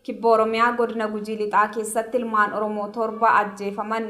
Kibba Oromiyaa godina Gujii Lixaa keessatti ilmaan Oromoo 7 ajjeefaman.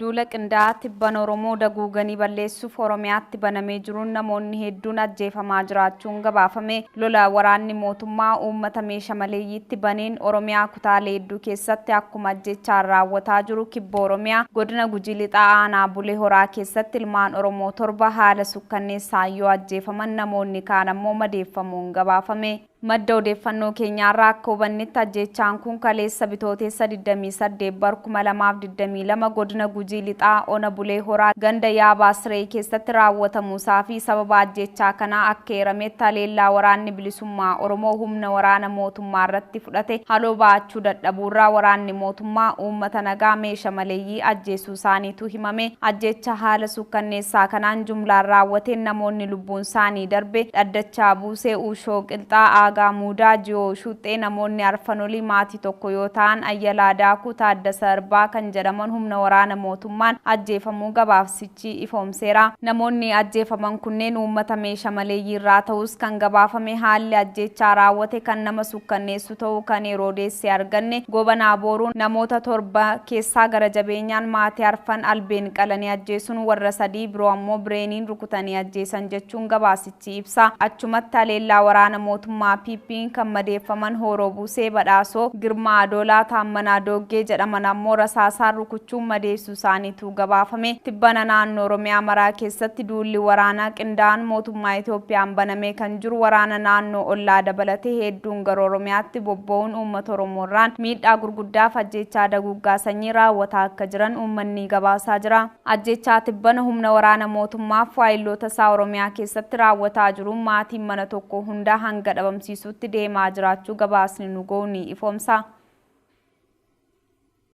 Duula qindaa'aa tibban Oromoo daguuganii balleessuuf Oromiyaatti banamee jiruun namoonni hedduun ajjeefamaa jiraachuun gabaafame. Lola waraanni mootummaa uummata meeshaa maleeyyiitti baneen Oromiyaa kutaalee hedduu keessatti akkuma ajjeechaan raawwataa jiru, kibba Oromiyaa godina Gujii Lixaa aanaa Bulee Horaa keessatti ilmaan Oromoo 7 haala sukkanneessaan yoo ajjeefaman, namoonni kaan ammoo madeeffamuun gabaafame. Madda odeeffannoo keenyaarraa akka hubannetti, ajjeechaan kun kaleessa Bitooteessa 28 bar 2022 godina Gujii Lixaa ona Bulee Horaa ganda Yaabaa Siree keessatti raawwatamuusaa fi sababa ajjeechaa kanaa akka eerametti, haleellaa waraanni bilisummaa Oromoo humna waraana mootummaa irratti fudhate haloo ba'achuu dadhabuurraa waraanni mootummaa uummata nagaa meesha maleeyyii ajjeesuu isaaniitu himame. Ajjeecha haala sukkanneessaa kanaan jumlaan raawwateen namoonni lubbuun isaanii darbe Dhaddachaa Buusee, Uushoo Qilxaa, Aagaa Muudaa, Jiyoo Shuuxxee, namoonni arfan olii maatii tokko yoo ta'an, Ayyalaa Daakuu, Taaddasa Arbaa kan jedhaman humna waraana mootummaan ajjeefamuu gabaafsichi ifoomseera. Namoonni ajjeefaman kunneen uummata meesha maleeyyii irraa ta'us kan gabaafame, haalli ajjeechaa raawwate kan nama sukkanneessu ta'uu kan yeroo odeessee arganne Gobanaa Booruu, namoota 7 keessaa gara jabeenyaan maatii arfan albeen qalanii ajjeesuun, warra 3 biroo ammoo bireeniin rukutanii ajjeesan jechuun gabaasichi ibsa. Achumatti haleellaa waraana mootummaa PP'n kan madeeffaman Hooroo Buusee, Badhaasoo Girmaa Adoolaa, Taammanaa Dooggee jedhaman ammoo rasaasaan rukuchuun madeessuu isaaniitu gabaafame. Tibbana naannoo Oromiyaa maraa keessatti duulli waraanaa qindaa'aan mootummaa Itoophiyaan banamee kan jiru, waraana naannoo ollaa dabalatee hedduun gara Oromiyaatti bobba'uun uummata Oromoorraan miidhaa gurguddaaf ajjeechaa daguuggaa sanyii raawwataa akka jiran uummanni gabaasaa jira. Ajjeechaa tibbana humna waraana mootummaaf waayilloota isaa Oromiyaa keessatti raawwataa jiruun maatiin mana tokko hundaa hanga dhabamsiisuutti deemaa jiraachuu gabaasni nu ga'u ni ifoomsa.